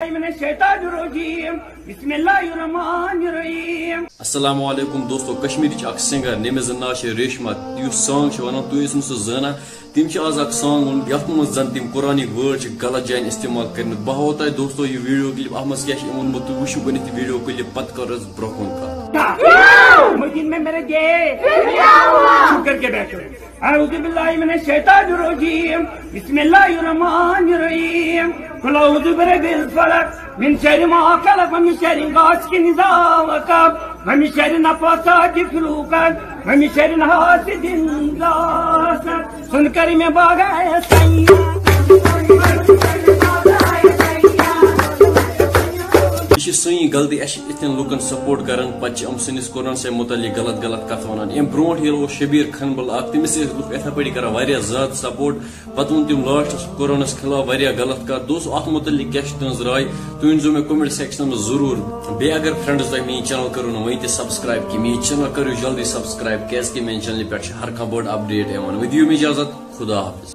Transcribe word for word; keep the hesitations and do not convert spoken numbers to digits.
من الشیطان الرجیم۔ بسم اللہ الرحمن الرحیم۔ السلام علیکم دوستو، کشمیرٕچ اکھ سنگر، ییٚمِس زن ناو چھُ ریشما، یُس سانگ چھُ ونان، تُہۍ ٲسِو نہٕ سُہ زانان۔ تٔمۍ چھُ آز اکھ سانگ ووٚنمُت، یتھ منٛز زن تٔمۍ قرآنٕکۍ وٲڈ چھِ غلط جایہِ استعمال کٔرمٕتۍ۔ بہٕ ہاوو تۄہہِ دوستو یہِ ویڈیو کلپ، اتھ منٛز کیٛاہ چھُ أمۍ ووٚنمُت، تُہۍ وٕچھِو گۄڈٕنیتھ یہِ ویڈیو کلپ، پتہٕ کرو أسۍ برونٛہہ کُن کتھ۔ مدین میں میرے گے شکر کے بیٹھو۔ اعوذ باللہ من الشیطان الرجیم۔ بسم اللہ الرحمن الرحیم۔ قل اعوذ برب الفلق، من شر ما خلق، ومن شر غاسق اذا وقب، ومن شر النفاثات في العقد، ومن شر حاسد اذا حسد۔ سُن کر مےٚ باغ سیاح۔ یہِ چھِ سٲنۍ غلطی، اَسہِ چھِ یِتھٮ۪ن لُکَن سپورٹ کران، پتہٕ چھِ یِم سٲنِس قرآن سے متعلق غلط غلط کتھ ونان۔ اَمہِ برونٛٹھ ییٚلہِ اوس شبیر کھنبل اکھ، تٔمِس ٲسۍ لُکھ یِتھے پٲٹھۍ کران واریاہ زیادٕ سپورٹ۔ پتہٕ ووٚن تٔمۍ لاسٹس قرآنس خلاف واریاہ غلط کتھ۔ دوستو، اتھ متعلق کیٛاہ چھِ تُہنٛز راے؟ تُہۍ ؤنۍزیو مےٚ کمنٹ سیکشنس منٛز ضروٗر۔ بیٚیہِ اگر فرینڈز تۄہہِ میٛٲنۍ چینل کٔرٕو نہٕ وٕنہِ تہِ سبسکرایب کینٛہہ، میٛٲنۍ چینل کٔرِو جلدی سبسکرایب، کیٛازِ کہِ میٛانہِ چینلہِ پٮ۪ٹھ چھِ ہر کانٛہہ بٔڑ اپڈیٹ یِوان۔ وۄنۍ دِیِو مےٚ اجازت، خدا حافظ۔